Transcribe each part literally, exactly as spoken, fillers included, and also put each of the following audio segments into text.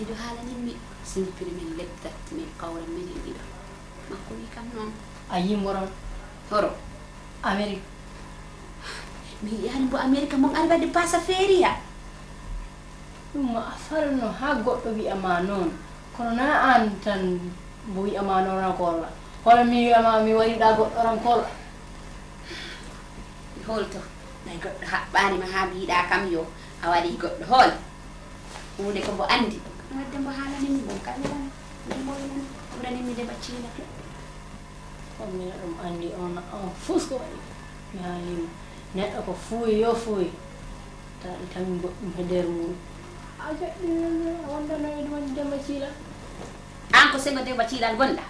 Miɗo haalani mi simpiri men lebdat men kawra menen ɗiɗo. Makko wi kam noon. A yii mboron? Horo? Amerik. Mi yiyaani mbo Amerik mon ari wadde pasa feeriya. Ɗum ma a farno haa goɗɗo wiya ma noon. Kono na aan tan mbo wiya ma noon ran ko walla. Kono mi wiya ma mi wariɗa goɗɗo ran ko walla. Holto? Nay goɗɗo haɓɓaani ma haa mbiɗa kam yo a waɗi goɗɗo hoole. Huunde ko mbo anndi. Wadde mbo haalani mi mbo kam mi woni. Mbo mbo winan ɓurani mi deba ciila. Ko mi ɗum anndi on, on fus ko waɗi. Mi haalima. Neɗɗo ko fuuyi yo fuuyi. Tawi tan goɗɗum he nder mum. A jaɓɓi a wondano e ɗum dema ciila. Aan ko sengo deba ciilal gonɗa?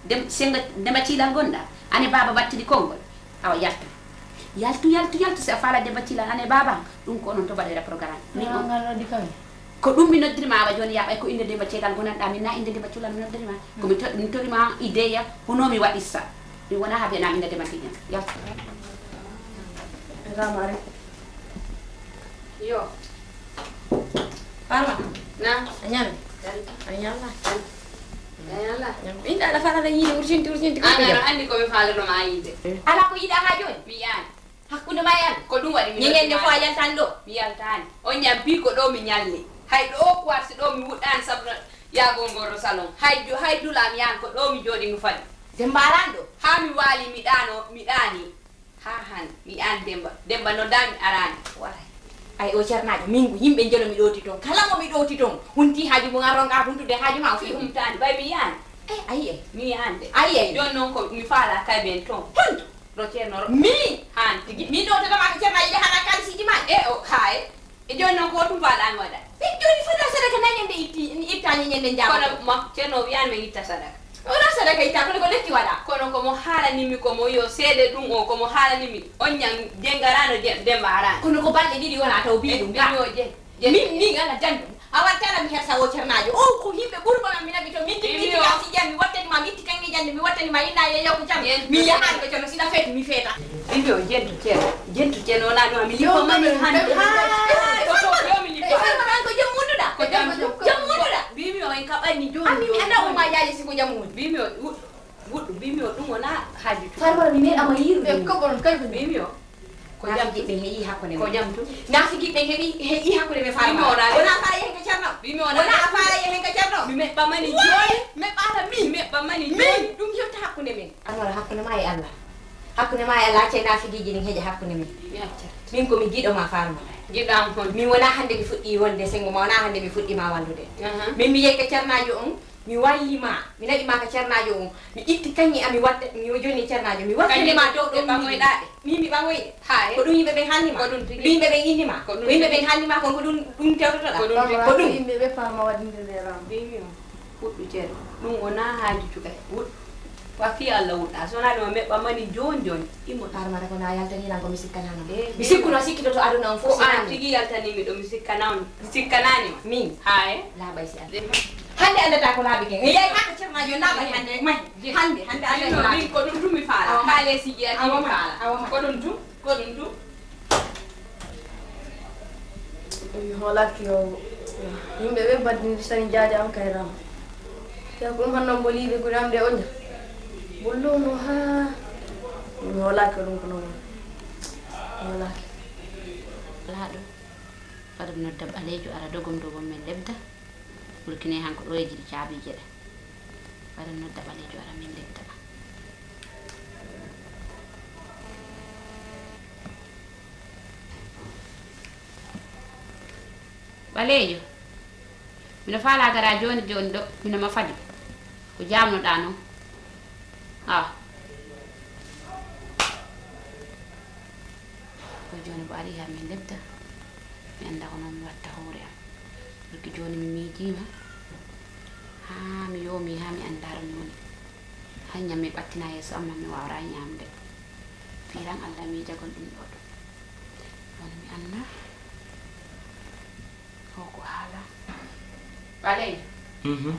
Dem, senga, demba ciilal gonɗa? Ane baaba battidi konngol. Awa yaltu. Yaltu, yaltu, yaltu, si a faala demba ciilal, ane baaba, ɗum ko onon to mbaɗoyra programme. Min on ngal noddi kam. Ko ɗum mi noddiri ma awa jooni, yaɓay ko innde demba ciilal gonanɗa, min na innde demba ciilal mi noddiri ma. Ko mi to-, mi tori ma ideya, hono mi waɗi sa. Mi wona ha mbiya na innde demba ciilal. Yaltu. Salamu aleykum. Yo. Farma. Na. A ñaami? Jam. A ñaama? Jam. A ñaama? Jam. Inda aɗa faala aɗa yiide urgenti, urgenti ko. An aɗa anndi ko mi faalano ma yiide. Ala ko yiɗa ha jooni? Mi yiyaani. Hakkunde ma e Alla. Ko ɗum waɗi mi ñeñen ne fof a yaltan ɗo? Mi yaltaani. On ñam bii ko ɗo mi ñalli. Hay ɗo kuwarsi ɗo mi wuɗɗaani sabu no yaagol ngol ro salon. Hay jo-, hay dula mi yahan ko ɗo mi jooɗi mi faɗi. Demba araan ɗo? Haa mi waali mi ɗaano, mi ɗaani. Haa hannde, mi yiyaani Demmba. Demmba noddaami, araani, waray. Ay, o ceernaajo, min ko yimɓe njelo mi ɗooti toon. Kala mo mi ɗooti toon, huntii haaju mum, an ronkaa huntude haaju ma, o fii humtaani, ɓay mi yiyaani. Eh, ayi, ayi. Mi yiyaani de. Ayi, ayi. Jooni noon ko mi faalaa kay ɓeen toon. Honto? Ɗo ceerno ro-, min? Haan tigi. Min ɗootata ma ko ceernaajo de, hana kaalisiiji ma? E o, haay. E jooni noon ko ɗum mbaɗa mi waɗa? Min jooni fota sadaka nañande itti, itta ñeñande njaaba. Kono mo ceerno o wiyaani min itta sadaka. Wona sadaka itta, kono ko lekki waɗa. Kono ko mo haalani mi ko mo yo seede ɗum o, ko mo haalani mi. On ñam jengaraano je-, Demmba araano. Kono ko balɗe ɗiɗi wona taw bii ɗum ga. Min o je-, je-, min, min ala jandu. A wattana mi hersa o ceernaajo. O ko yimɓe ɓurɓe non mi naɓi to. Min timmi mi itti gasi jam, mi wattani ma, mi itti kanŋe jande, mi wattani ma, inna yeeyo ko jam. Mi yahaani ko ceerno, sina feetu, mi feeta. Ɓiɓɓe o jentu ceerno. Jentu ceerno wona ɗum, mi lippamani hannde. Haa, ko fof yo mi lippa. Ko jam wonduɗa? Ko jam wonduɗa? Mbimi o en kaɓanni jooni. Ami mi anda o ma yaali si ko jam woni. Mbimi o wuɗɗu, mbimi o ɗum wona haaju. Farmara mi meeɗama yiirude. Ɓe koɓon kalɓe. Mbimi o. Ko jam. Naafigiɓɓe heƴi hakkunde men. Ko jam tun. Naafigiɓɓe heɓi, heƴi hakkunde men, Farmara. Wona a faala yehen ka ceerno? Wona a faala yehen ka ceerno? Mi meɓɓamani jooni. Meɓɓaala min. Mi meɓɓamani jooni. Ɗum yewta hakkunde men. Farmara, hakkunde ma e Allah. Hakkunde ma e Allah, accay naafigiiji ɗin heƴa hakkunde men. Mi acca. Min ko mi giɗo ma, Farmara. Giɗo am hon? Min wona hannde mi fuɗɗi wonde senngo ma, wona hannde mi fuɗɗi ma wallude. Aha. Min mi yehi ka ceernaajo on, mi walli ma, mi naɓi ma ka ceernaajo on, mi itti kaŋŋe am, mi watta, mi jonni ceernaajo, mi wattani ma dow ɗo mi ɓaŋoyɗa ɗe. Min mi ɓaŋoyi ɗe. Haay. Ko ɗum yimɓe ɓen haalni ma? Ko ɗum tigi. Ɗum yimɓe ɓen inni ma? Ko ɗum tigi. Ko yimɓe ɓen haalni ma kon ko ɗum, ɗum tewtotoɗa? Ko ɗum tigi. Ko ɗum yimɓe ɓe faama waɗinde nde ram. Mbimi o. Fuɗɗu ceerno. Ɗum wonaa haaju cuka e fuɗɗu. Wa fii Alla wuɗɗa. So wonaa ɗum, a meɓɓa mani jooni jooni. Immo. Farmata ko na yaltani lan ko mi sikkanaano. Eh, mi sikkuno sikkitoto aduna on fof. Ko an tigi yaltani mi ɗo, mi sikkana on. Mi sikkanaani ma. Min. Haa e? Laaɓay si Alla. Hannde anndata ko laaɓi ken. Yeey haka ceerno yo laaɓay hannde. Mahi. Hannde, hannde anndata ko laaɓi. Min ko ɗum tun mi faala. Awa. Kaale sigi a tigi faala. Awa. Ko ɗum tun. Ko ɗum tun. Mi hoolaaki yo yimɓe ɓe mbaɗdini sani jaaja am kay ram. Te ko ɗum hannde mbo liiɓe guri am de oña. Bollo no haa mi hoolaaki ɗum ko noon. Mi hoolaaki. Alaa ɗum. Fadam nodda ɓaleejo ara dogom dogom men lebda. Burkine han ko ɗo e jiɗi caabiije ɗe. Fadam nodda ɓaleejo ara men lebda. Ɓaleejo, mino faalaa garaa jooni jooni ɗo, mino ma fadi. Ko jaamnoɗaa noon? Awa. Ko jooni mbo ari haa min lebda. Mi anndaa ko noon mi watta hoore am. Burki jooni mi miijiima. Haa mi yoomi, haa mi anndaa ɗum woni. Haa ñam mi ɓattina yeeso am, mi waawraa ñaamde. Fiiran Alla miijagol ɗum ɗo ɗum. Woni mi annda. O ko haala. Ɓaleejo. Mhm.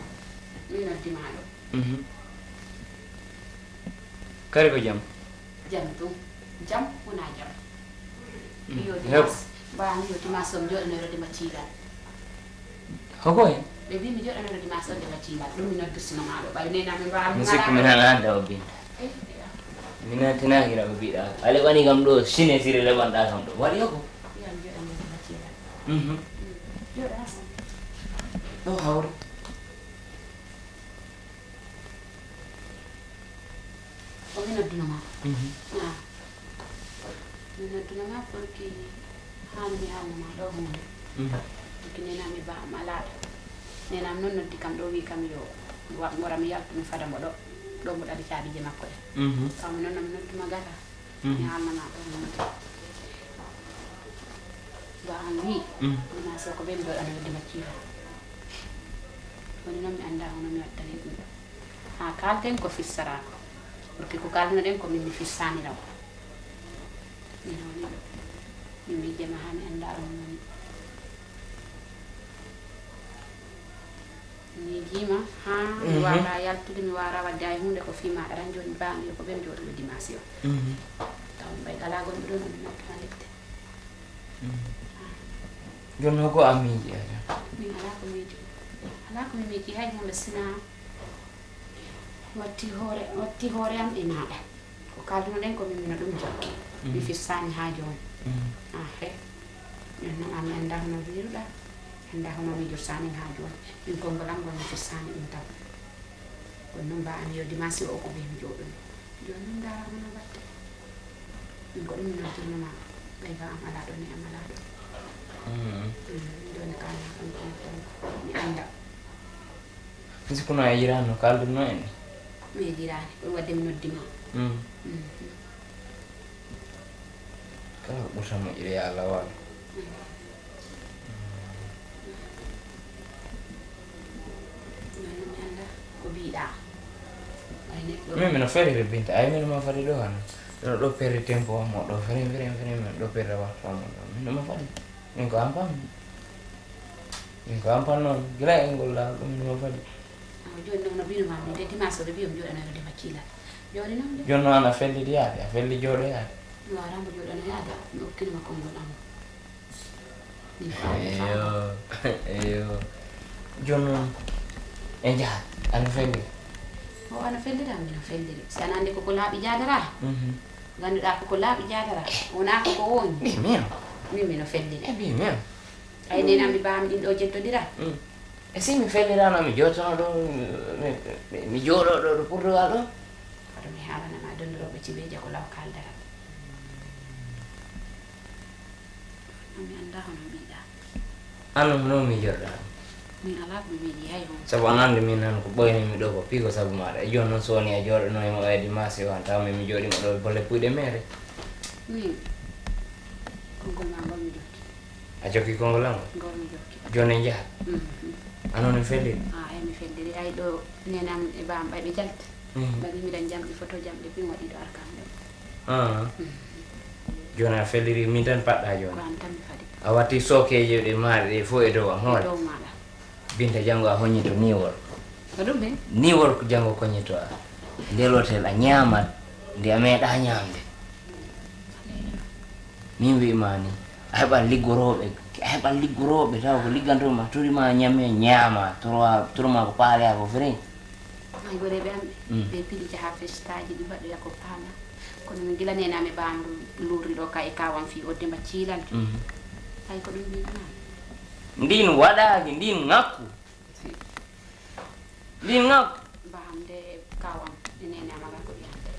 Mi noddi ma ɗo. Mhm. Kadi ko jam? Jam ɗum. Jam wona jam. Mm. Mi yoti mas. Mbaa mi yoti mas on jooɗanoyro de ma ciigal. Ko ko en? Ɓe mbii mi jooɗanoɗo dimanche on de wakiila. Ɗum mi noddirtino maa ɗo. Ɓay nena min mbaawaa mi sikku min hana hannde o binta. Min nattinaki na o biɗa. A leɓani kam ɗo sine sire leɓanɗa kam ɗo. Waɗi ko? Ɓiya mi jooɗanoɗo wakiila. Mhm. Jooɗa. Ɗo hawri. Ko mi noddunoma. Mhm. Ah. Mi noddunoma pour que haami mi haalnoma ɗo hunde. Mhm. Pour que nenami ba am alaa ɗo. Nenam noon noddi kam ɗo, wi kam yo wa-, ngora mi yaltu mi fada mo ɗo. Ɗo mbo ɗaɓi caabi je makko en. Mhm. Kam noon mi nodduma gata. Mhm. Mi haalnoma ɗo hunde. Ba am wi. Mhm. Ɗuma so ko ɓen ɗo ɗano wedde maccira. Woni noon mi annda hono mi wattani ɗum. Haa kaalten ko fissaraako. Pour que ko kaaldunoɗen ko min mi fissaani law. Min woni ɗo. Min miijema haa mi annda on woni. Mi miijiima haa mi Mhm. waaraa yaltude, mi waaraa waɗde hay huunde ko fii maaɗa tan jooni mi mbaawaa yo ko ɓen jooɗo dimanche o. Mhm. Taw mi ɓay alaa gonɗo ɗon, on mi nattu haa lepte. Mhm. Jooni noon ko a miiji a tan? Min alaa ko miiji. Alaa ko mi miiji hay huunde sinaa watti hoore, watti hoore am e maaɗa. Ko kaaldunoɗen ko min mino ɗum jokki. Mi Mhm. fissaani haa jooni. Mhm. Ahe. Jooni noon a mi annda hono wiiruɗa, annda hono miijorsaani haa jooni. Min konngol am ngol mi fissaani ɗum taw. Kono noon mba am yo dimanche o ko ɓe mi jooɗono. Jooni noon ndaara hono watte. Min ko ɗum mi noddirnoma. Ɓay ba am alaa ɗo ne am alaa ɗo. Mhm. Mm, jooni kaalna kam ɗum ko mi annda. Sikkuno a yejiraani no kaaldunno en ni? Mi yejiraani, ɗum waɗde mi noddi ma. Mm. Mhm. Kala ko ɓurta moƴƴude, yo Allah waalo. Mm. Noon mi annda ko mbiɗa. Ay, neɗɗo. Min, mino feriri Binta, ay, mino ma fadi ɗo hano. Mino ɗo perde tempo mo ɗo, fere, fere, fere, min ɗo perde waxtu mo ɗo. Mino ma fadi. Min ko an pammi. Min ko an pam noon, gila e ngol laawol ɗum no fadi. Awa, jooni noon no mbinoma min de dimanche o ɓe mbiyo mi jooɗano e dema ciilal. Jooni noon de. Jooni noon a felli yaade, a felli jooɗo yaade. Mi waawataa mbo jooɗano yaade, mi okkinoma konngol am. Min ko an Eyo, eyo. Jooni noon, en njaha, ano felliri? O ano fellira, mino felliri. Si ana anndi ko ko laaɓi jaadara? Mhm. Ngannduɗaa ko ko laaɓi jaadara? Wonaa ko ko woni. Mbi min. Min mino felliri. E mbi min. Ay, nena mi baam ɗin ɗo jettodira. Mm. E si mi fellirano, mi jooɗoto ɗo, mi, mi, mi jooɗo ɗo, ɗo Portugal ɗo? Kono mi haalanama dondorooɓe Cibeeja ko law kaaldata. Mi annda hono mbiɗa. An hono mi jooɗɗa? Min alaa ko mi miiji hay hono. Sabu an anndi min nan ko ɓoyni mi ɗo ko piiko sabu maɗa. E jooni noon so woni a jooɗono e mo ɓaydi ma si o an taw mi, mi jooɗi mo ɗo bolle puyɗe mere. Min. Konngol ma ngol mi jokki. A jokki konngol am? Ngol mi jokki. Jooni en njaha? Mhm. An on en felliri? Ah, eyi mi felliri. Ay ɗo nene am e baam ɓay ɓe jalti. Mhm. Mbaɗi miɗen jamɗi photo jamɗe pin waɗi ɗo arkam ɗo. Ah. Mhm. Jooni a felliri min tan paɗɗa jooni? Ko an tan mi fadi. A watti sookeeje ɗe maaɗa ɗe fof e dow am hoore? E dow maɗa. Binta, janngo a hoññito ni worko. Ko ɗum ɓe? Ni worko janngo koññito a. Nder hotel a ñaamat, nde a meeɗa ñaamde. Min wi'ma ni, a heɓan liggorooɓe, a heɓan liggorooɓe taw ko liggantoo ma, tori ma ñame, ñaama, torowa, toro ma ko paale a ko fere. Ay, goreeɓe am ɓe, Mm. ɓe piɗi jaha festaaji ɗi mbaɗoya ko paama. Kono min gila nena mi ɓaam lurri ɗo ka e kawam fii o demba ciilal. Mm. Ay, ko ɗum mbiɗa. Ndin waɗaaki, ndin ŋakku. Ndin ŋakku. Mbaam nde kawam, e nene am aga ko yande.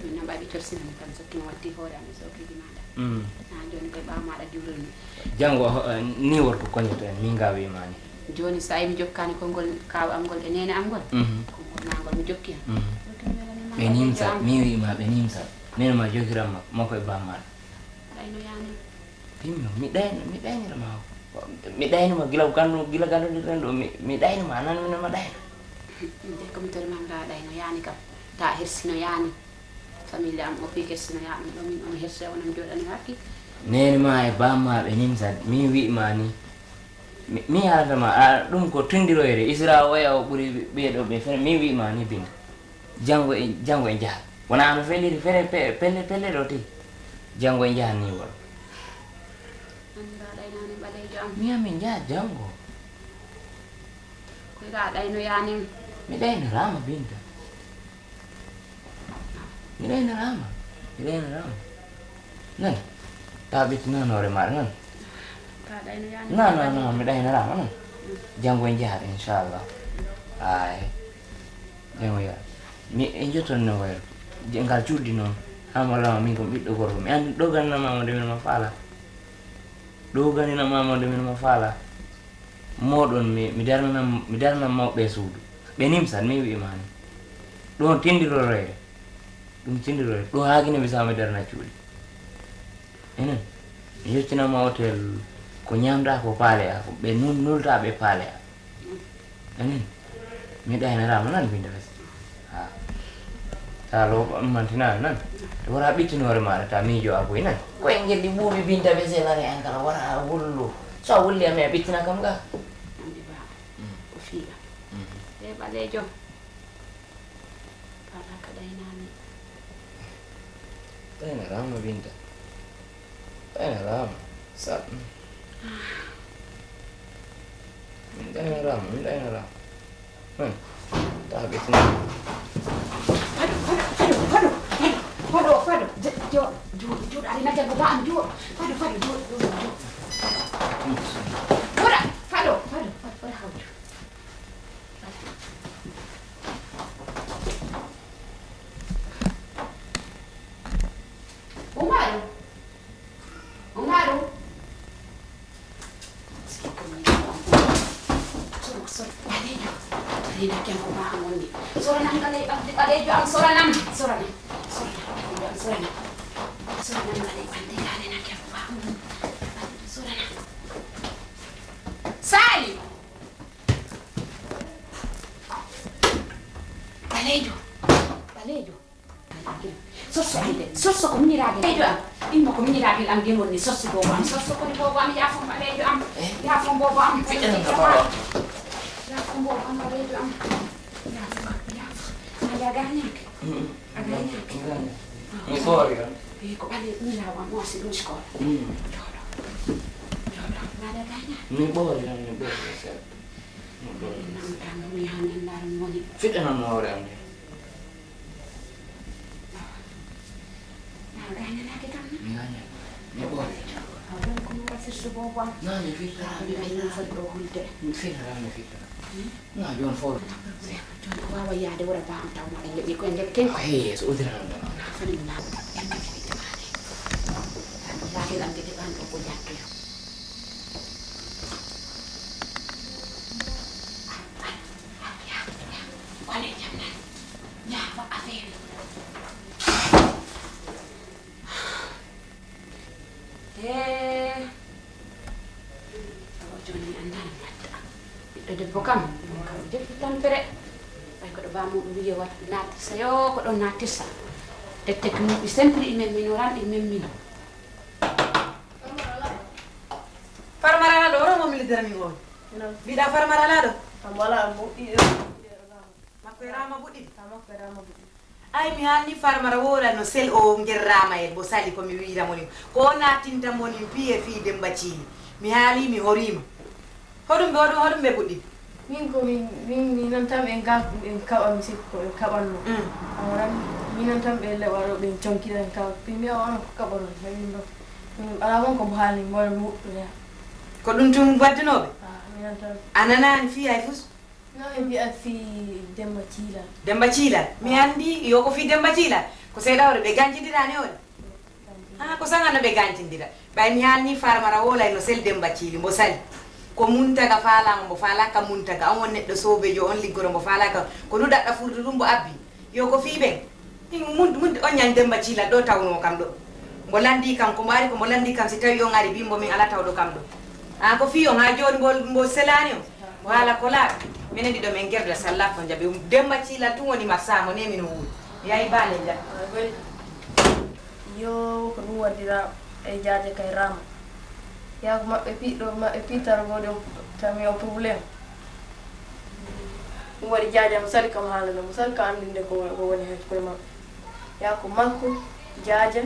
Min no mbaɗi torsinami kam, so kin watti hoore am e sookeeji maɗa. Mm. Na jooni koye ɓaawo maɗa diwrumi. Janngo, eh, ni worko koñoto en, min ga wi'ma ni. Jooni so a yi mi jokkaani konngol kaaw am ngol e neene am ngol, Mhm. konngol maa ngol mi jokki hen. Mhm. Ɓe nimsa, mi wi'ma ɓe nimsa. Min ma jokiran ma, makko e bammaɗo. Ɗayno yaani. Bimmi, mi ɗayno, mi ɗaynira ma. Mi ɗayno ma gila gandu, gila gandu ɗen ɗo, mi, mi ɗayno ma, nan min ma ɗayno. De ko mi tori ma nga ɗayno yaani kam. Ta hersino yaani. Famille am o fii hersino yaani ɗo, min on herse, onon jooɗani hakki. Neene ma e bamma ɓe nimsa, mi wi'ma ni. Mi, mi haalanta ma, a, ɗum ko tunndiroyre, Isra oya o ɓuri ɓe ɗo ɓe fere, mi wi'ma ni Binta. Janngo e, janngo e njaha. Wona no felliri fere pe-, pelle, pelle ɗo ti. Janngo e njaha ni won. An mbaɗa e nane ɓaleejo am. Mi ami njaha janngo. Ka ɗayno yani. Mi ɗaynaraama, Binta. Mi ɗaynaraama. Mi ɗaynaraama. Nan. Ta ɓitti noon hoore maaɗa, nan. Ka ɗayno yani. Non, non, non, mi ɗaynaraama, nan. Janngo en njahat, inchallah. Ay. Janngo yaha. Mi, en jottan no wayro. Je-, ngal cuɗdi noon. Haa mo lama min ko ɓiɗɗo gorko. Mi anndi ɗo ganndinama mo de min mo faala. Ɗo ganndinama mo de min mo faala. Mooɗon mi, mi darnana, mi darnana mawɓe e suudu. Ɓe nimsan, mi wi'i ma ni. Ɗum tindiroroyre. Ɗum tindiroroyre. Ɗum haa kine mi sama mi darna cuuɗi. Enen, mi yottinama hotel ko ñamda, ko paale a, ko ɓe nul-, nulta ɓe paale a. Enen, mi ɗaynaraama nan Binta Bese. Ha. Ta lo mantina nan. To wara ɓittinoore maaɗa ta miijo a boy nan. Ko en gelli ɓuuɓi Binta Bese lare an kala wara a wullu. So a wulli a mi a ɓittina kam ga. Andi ba. Ko fiiɗa. E ɓaleejo. Papa ka ɗaynami. Ɗaynaraama Binta. Ɗaynaraama. Sa-, min ɗaynaraama, min ɗaynaraama. Hmm. Ta ɓe fuu. Fado, fado, fado, fado, fado, fado, fado. Je-, jo-, jo-, jooɗo, ari na jaggo ba am, jooɗo. Fado, fado, jooɗo, jooɗo, jooɗo. Jooɗa, fado, fado, fado, fado, hawju. Umaru. Umaru. Sori, sori, ɓaleejo. Rina ken ko ma woni. Soranam kala e ɓalde ɓaleejo am, soranam, soranam. Soranam, ɓaleejo am, soranam. Soranam kala e ɓalde, rina ken ko ma woni. Soranam. Sali. Ɓaleejo. Ɓaleejo. Sosso ande, sosso ko miñiraaɓe. Ɓaleejo am, immo ko miñiraaɓe am ngel woni sosso boobo am, sosso koni boobo am, yaafo ɓaleejo am, yaafo boobo am. Fiɗɗanam ka boobo am. Yaafo boobo am ɓaleejo am. Yaafo, yaafo. A ya gañaake. A gañaake. Mi ɓoori on. E ko ɓale ɓiiraawo am o si ɗum sikoor. Jooɗo. Jooɗo. Mbaɗa gañaake. Mi ɓoori on, mi ɓoori on seeɗa. Mi ɓoori on. Namtam mi haa mi anndaa ɗum woni. Fiɗɗanam hoore am de. A gañanaaki kam na? Mi gañan. Mi ɓoori. A ɗon ko mura firsu boobo am. Na mi firta, mi firta. Ɗo hulde. Mi firta, mi firta. Na jooni fof. Jooni ko waawa yahde wuro ba am taw ma en njeɗi ko en njeɗi ken. Ay, so udira nan dama. Na fani ma. En njeɗi de ma de. Laakin am de de ɓan ɗo ko jattoyo. Wale jam nan. Ñaama affaire yi. Eh. Awa jooni mi anndaa no mi watta. Ɓiɗɗo debbo kam, ɗum kam o defi tampere. Ɓay ko ɗo baamuɗum wiye wat-, naatirsa yo, ko ɗon naatirsa. Tette ko muɓɓi sempiri ɗi memmino ran, ɗi memmino. Farmara ɗo, ɗo mo mi liddara mi woni. Mbiɗa Farmara laaɗo? Kam wala mo ɗi. Makko e Rama Buɗɗiɗi? Ka makko e Rama Buɗɗiɗi. Ay, mi haalni Farmara woola no sel o nder Rama en, mbo sali ko mi wiira mo ni. Ko o naatinta mo ni piye fii Demba Ciili. Mi haali, mi horiima. Hoɗum ɓe, hoɗum, hoɗum ɓe Buɗɗiɗi? Min ko min, min, minon tan ɓe ngal, ɓe kaɓa mi sikko, ɓe kaɓanno. Mm. Awa ran, minon tan ɓe leɓa ɗo, ɓe conkira en kawa. Ɓe mbiya o onon ko kaɓoron, ɓe min ɗo. Min alaa won ko mo haalni, mboɗo mi huɓɓira. Ko ɗum tun waddunooɓe? Ah, minon tan. A nanaani fii hay fus? No ɓe mbiya fii Demba Ciilal. Demba Ciilal? Mi anndi yo ko fii Demba Ciilal. Ko seeɗa hoore ɓe gancindiraani hoore? Ah, ko saŋa no ɓe gancindira. Ɓay mi haalni Farmara woolay no sel Demba Ciili, mbo sali. Ko Muntaga faalaama, mbo faalaaka Muntaga. On won neɗɗo soobeejo, on liggoro, mbo faalaaka. Ko ndu daɗɗa furdu ɗum, mbo abbi. Yo ko fii ɓen. Min mun, mun, on ñañ Demba Ciila ɗo tawnoo kam ɗo. Mbo lanndii kam, ko mbo ari ko mbo lanndii kam, si tawii on ari, mbii mbo min alaa tawɗo kam ɗo. Aan ko fii on, haa jooni mbo, mbo selaani on. Mbo haala ko laaɓi. Minen ɗiɗo min gerda sallaa ko njaɓi. Demba Ciila tun woni marsaamo, ne min wuuri. Yahi baale njaɓi. Yo ko ɗum waɗira e jaaje kay Rama. Yaa ko maɓɓe piɗɗo, maɓɓe pittara ko ɗum, tami o problème. Ɗum waɗi jaaja mo sali kam haalana, mo sali kam anndinde ko, ko woni heen koye maɓɓe. Yaa ko makko, jaaja,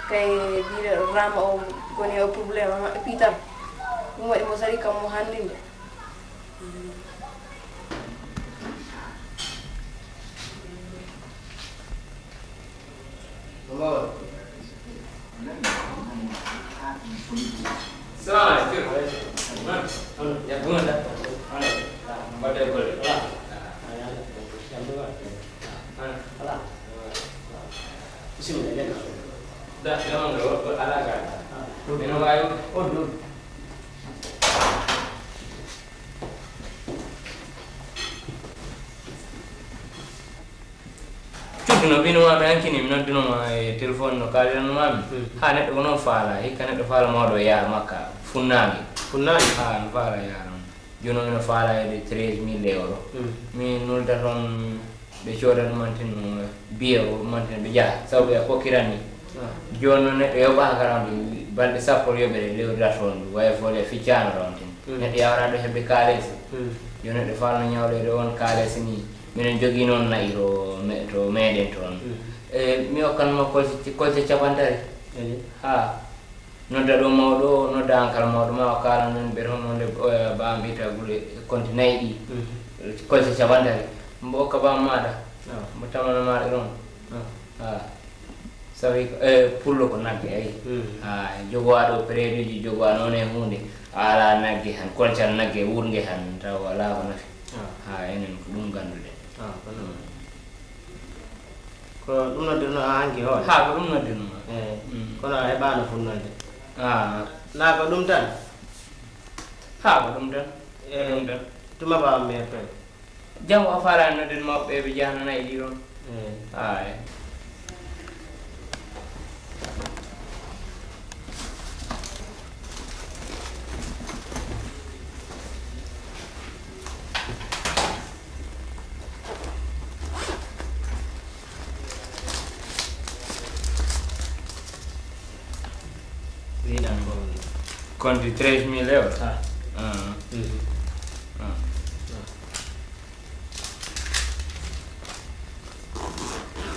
kay biire Rama o woni o problème, maɓɓe pittara. Ɗum waɗi mo sali kam mo anndinde. Salamu aleykum. Ya, ɗum wonde. Mbaɗɗe golle. Ala. Bisimilla, jagga. Da, da, on ɗo, o, o, ala ga. Ah. Mino wawi. O, ɗum. Cuddu no mbinoma ɓe hankini, mi noddunoma e téléphone no kaliranoma mi. Hmm. Ha neɗɗo ko noon faala, hikka neɗɗo faala mawɗo e yaara makka, funnaange. Funnaange? Ha, no faala yaara. Jooni o ina faalaa heɓde treize mille euro. Mm. Mi nulda toon ɓe cooda ɗum antin no biye o ɗum antin ɓe njaha. Sabu ɓe kokkiran ni. Ah. Jooni noon neɗɗo yoɓaaka ran ɗum balɗe sappo yoɓere lewru ɗiɗaɓere toon ɗum. Wayi fole ficcaano ran tin. Mm. Neɗɗo yawra ɗo heɓde kaalisi. Mm. Jooni neɗɗo faalno ñawleede oon kaalisi ni. Minen jogii noon na'i to me-, to meeɗen toon. Mm. E, mi okkanma kolce, kolce capantati. Eyi. Ha. Nodda ɗo mawɗo o, nodda an kala mawɗo ma o kaalan men ɓe toon wonde, eh, ba am itta guɗe konti nayi ɗi. Mhm. Kolce capantati. Mbo okka ba am maɗa. Awa. Mbo tamana maɗa ɗon. Awa. Ah. Sawi ko, eh, pullo ko nagge, ayi. Mhm. Ah, jogowa ɗo préduji, jogowa noon e huunde. A ala nagge han, kolcal nagge wurnge han, taw ala ko nafi. Awa. Ha, enen ko ɗum ngannduɗen. Awa, ko noon. Mm. Ko ɗum noddirno a hanki hoore? Ha, ko ɗum noddirno ma. Eh, mm. Kono a heɓaano funnande. Ah. Na ko ɗum tan? Ha, ko ɗum tan. Eh, ko ɗum tan. Tuma ba am meertoy. Janngo o faalaani nodden mawɓe ɓe njahanana e ɗi ɗon. Eh. Ha, eh. Wiɗan ko woni? Konti treize mille euro? Ah. Ah. Mhm. Ah. Ah.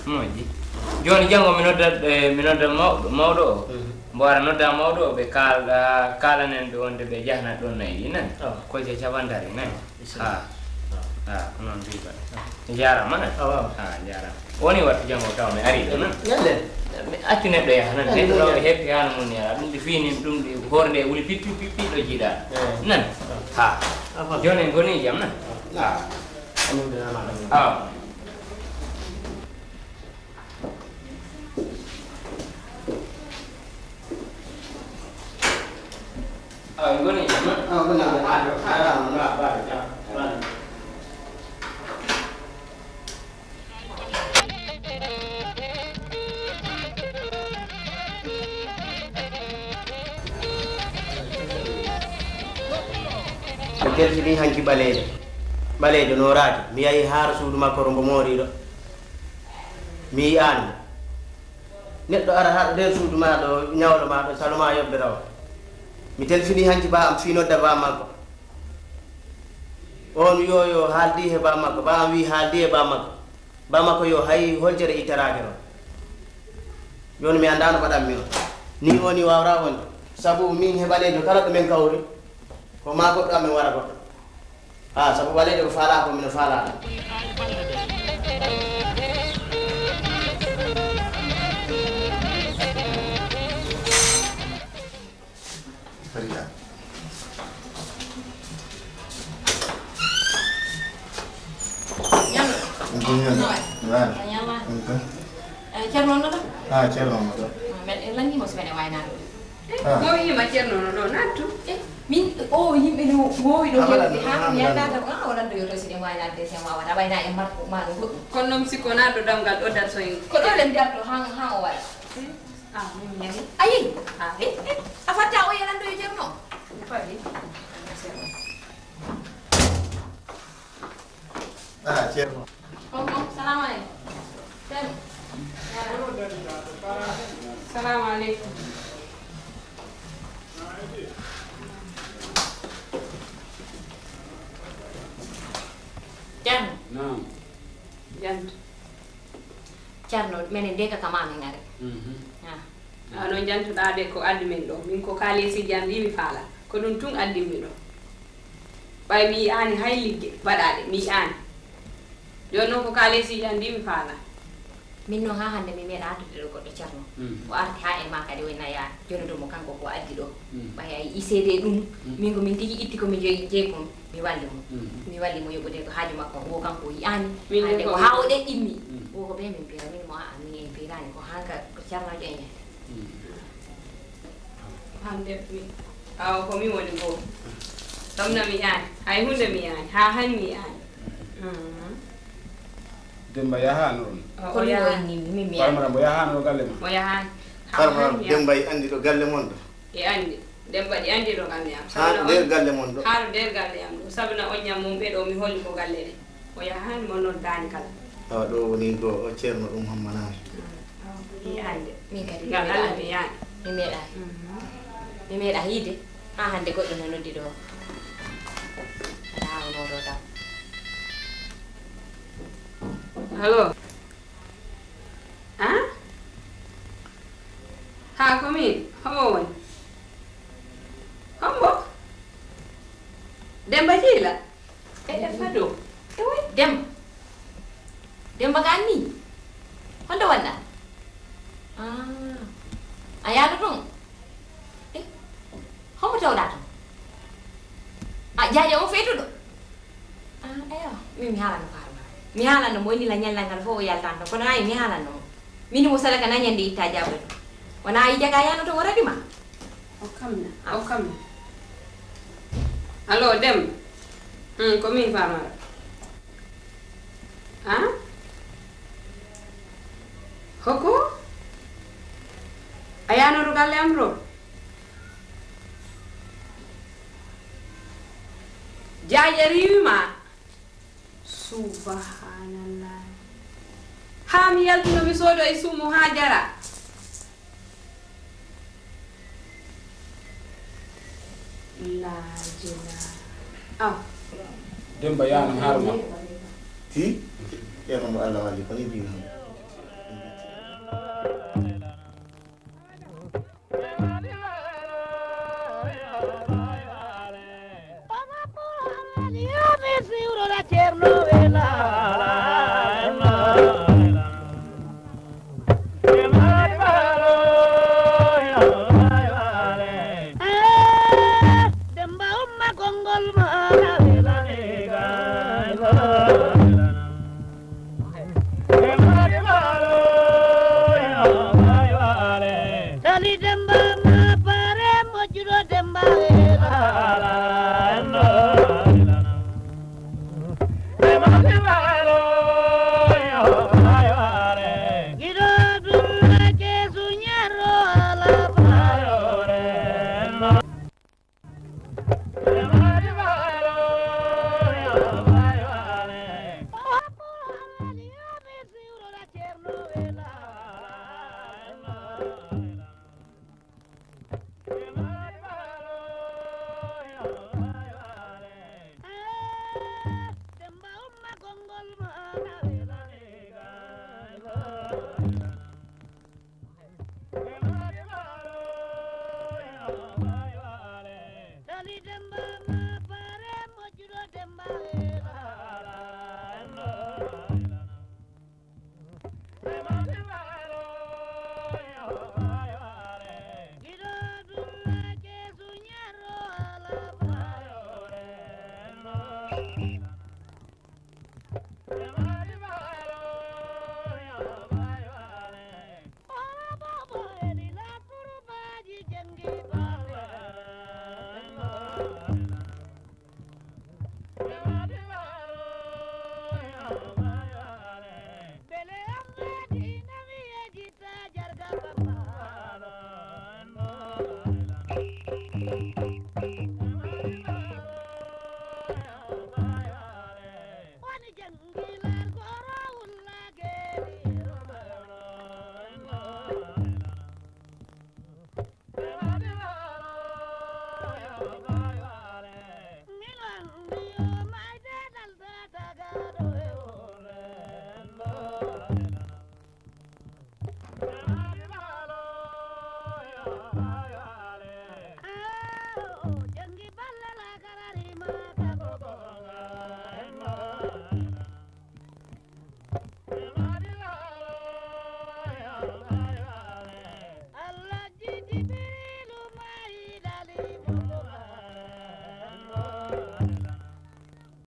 Moƴƴi. Jooni janngo mi noddat, eh, mi noddat mawɗo, mawɗo o. Mhm. Mbo ara nodda mawɗo o, ɓe kaalda, kaalanen ɓe wonde ɓe jahna ɗon nayi ɗi, nani? Awa. Kolce capantati, nani? Bisimilla. Ah. Ah. Ah, ko noon tigi mbaɗa. Ah. Njaaraama, nani? Awa, awa. Ah, njaaraama. Woni wattu janngo taw mi ari ɗo, nani? Ñallen. Mi accu neɗɗo yaha, nani? Ñallen, neɗɗo taw ñallen. Heɓi hano mun yara. Ɗum ɗi fini, ɗum ɗi horde wuli pip, pip, pip, pip ɗo jiiɗa. Eh. Nani? Ah. Ha. Awa. Jooni en goni jam, nani? Ah. Ah. Alhamdulillah, alhamdulillah. Ah. Ah, ngoni jam. Ah, ngoni jam. Ah, ah, ah, ah. Mi telfini hanki ɓaleejo. Ɓaleejo nooraaki. Mi yahi haa suudu makko to mbo mooriiɗo. Mi yi'aani mo. Neɗɗo ara haa nder suudu maa ɗo, ñawlo maa ɗo, salo maa yoɓde taw. Mi telfini hanki ba am, fii nodda ba makko. On yo, yo haaldi he ba makko, ba am wii haaldi he ba makko. Ba makko yo hay holjere ittaraake ɗon. Jooni mi anndaa no mbaɗan mi on. Nii woni waawraa wonde. Sabu min he ɓaleejo kala ɗo min kawri, ko maa goɗɗo amen wara goɗɗo. Ah, sabu ɓaleejo ko faalaa ko mino faalaa ɗum. Farida. Ñallu. Ɗum ko ñallu. Ñallu. Ñallu. Ɗum ko. Eh, Ceerno on noon? Ah, Ceerno on noon. Ah, men en lanndii mo semaine waynaade. Eh, ah. Mo wiima Ceerno no ɗo nattu. Eh, min, o yimɓe no woowi ɗo. Ah, jewte, haa mi yaltaata ko, ah, o lanndo yo taw si ɗen waynaade, si en waawata wayna en marko maa ɗum goɗɗum. Kono noon mi sikko naatɗo damgal ɗo darto en. Ko ɗo ɗen darto, haa, haa o wara. Eh. Ah, min mi yahi. A yehi? Ah, eh, eh. A fatta o yelanɗo e Ceerno? Mi fawi. Ah, Ceerno. Koko, salamu aleykum. Ceerno. Salamu aleykum. Ceerno. Naam. Jant. Ceerno, minen de ka kama min ngari. Mhm. Ah. A no jantuɗaa de ko addi min ɗo. Min ko kaalisiiji am ɗi mi faala. Ko ɗum tun addi mi ɗo. Ɓay mi yi'aani hay ligge baɗaaɗe, mi yi'aani. Jooni noon ko kaalisiiji an ɗi mi faalaa. Min noon haa hannde mi meeɗaa addude ɗo goɗɗo Ceerno. Mm. O arti haa e maa kadi o nayaani. Jooni ɗum mo kanko ko addi ɗo. Mm. Ɓay a yi'ii seedee ɗum, mm, min ko min tigi itti ko mi jogi jeyi kon, mi walli mo. Mm. Mi walli mo yoɓude ko haaju makko o kanko o yi'aani. Min hannde ko ko haa o ɗeɗɗimmi. Mm. O ko ɓe min pira, min mo a'a, min en piraani ko hanka ko Ceerno joñe. Mm. Hannde mi, awa ko min woni goo. Ɗomna mi yaani, hay huunde mi yaani, haa han mi yaani. Mm. Demba yahaano ɗon. O, o Ko min o yahaani. Inni mi, mi Farmara yaani. Mbo yahaano ɗo galle ma? Mo yahaani. Haa Farmara han mi yaani. Demba e anndi ɗo galle mon ɗo? E anndi. Demba ɗi anndi ɗo galle am. Haa ɗo nder galle mon ɗo? Haa ɗo nder galle am ɗo. Sabu na on ñam mum ɓe ɗo mi holli ko galle ɗe. O yahaani mo noddaani kala. Awa ɗo woni ɗo o Ceerno ɗum hammanaani. Mi yi'aani de. Min kadi mi Ngal Allah meeɗaani. Mi yi'aani. Mi meeɗaani. Mhm. Mi meeɗaa yi'de. Haa hannde goɗɗo no noddi ɗo. Alaa o noddoo kam. Allo? Ah? Haa ko min? Homo woni? Hombo? Demba Jiila? E, e Fado. E way. Demba. Demba ka anni? Honto wonɗaa? Ah. A yaadu toon? Eh, hombo tawɗaa toon? A jaaja on feytuɗo? Ah, eyo. Min mi haalanno ko haala. Mi haalanno mo woni la ñallal ngal fof o yaltan toon. Kono ayi mi haalanno mo. Min mo salaka na ñande itta jaabude. Wona ayi jaga yano toon o raɗi ma? O kam na, o kam na. Allo, Dem. Hmm, ko min Famara. Ah? Hoko? A yanoto galle am to? Jaaja riiwi ma? Subhanallah. Haa mi yaltuno mi soodo e suumo haa jara. Laaje laa. Aw. Demba yaano haaro makko. Hi? Ceerno mo Allah walli, ko ni mbiimi hannde.